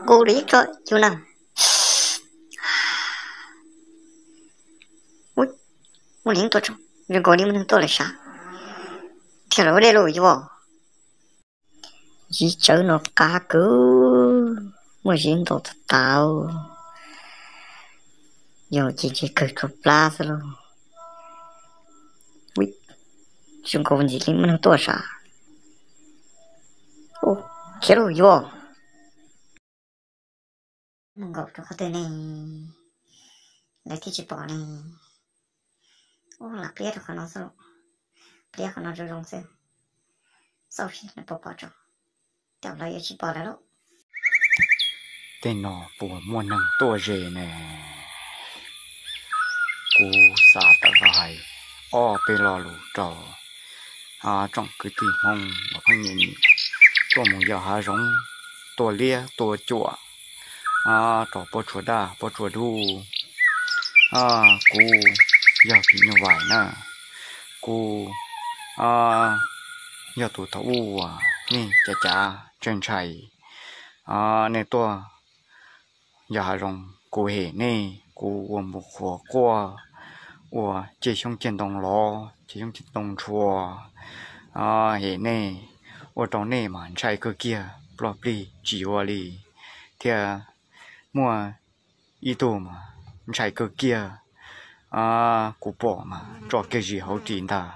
Nkaus li tso yus na. Ub, muaj neeg tuaj tso, zoo nkaus li muaj neeg tuaj lawm sav. Thiab lawv ua dej lauj yus. Ziv tsawv no qab kawg, muaj ziv ntau tas tas. Yog ces ntshe kawg tsuas plab xwb lauj. Zoo nkaus ntxim li muaj neeg tuaj sav. Khiav lauj yus. Mus nkaum rau qhov twg ne, lawv thiaj tsis pom ne. Ub, lam pliab rau qhov no xwb, pliab qhov no zoo zoo xwb, xauj seb lawv puas pom tso, cas lawv yuav tsis pom lawm lauj. Tej no puas muaj neeg tuaj ze ne? Kuv xav tawm los hais ob peb lo lus rau tsoom kwv tij Hmoob uas pheej nyiam nyiam tuaj mus yos hav zoov, tua liab tua cuam rau pob tsuas daj pob tsuas dub. Kuv yog Phim Nyuj Vais na, kuv yog tus thaum ub uas nej cav cav ntshai ntshai, nej tuaj yos hav zoov, kuv hem nej, kuv ua npus qhuav quaj, ua ceg xyoob ceg ntoo lov, ceg xyoob ceg ntoo ntshua, hem nej, ua rau nej mas ntshai kawg kiag, ploj plig tsis ua li, thiab muaj ib tug mas ntshai kawg kiag, kuv pom mas tso kiag zis hauv ris ntag.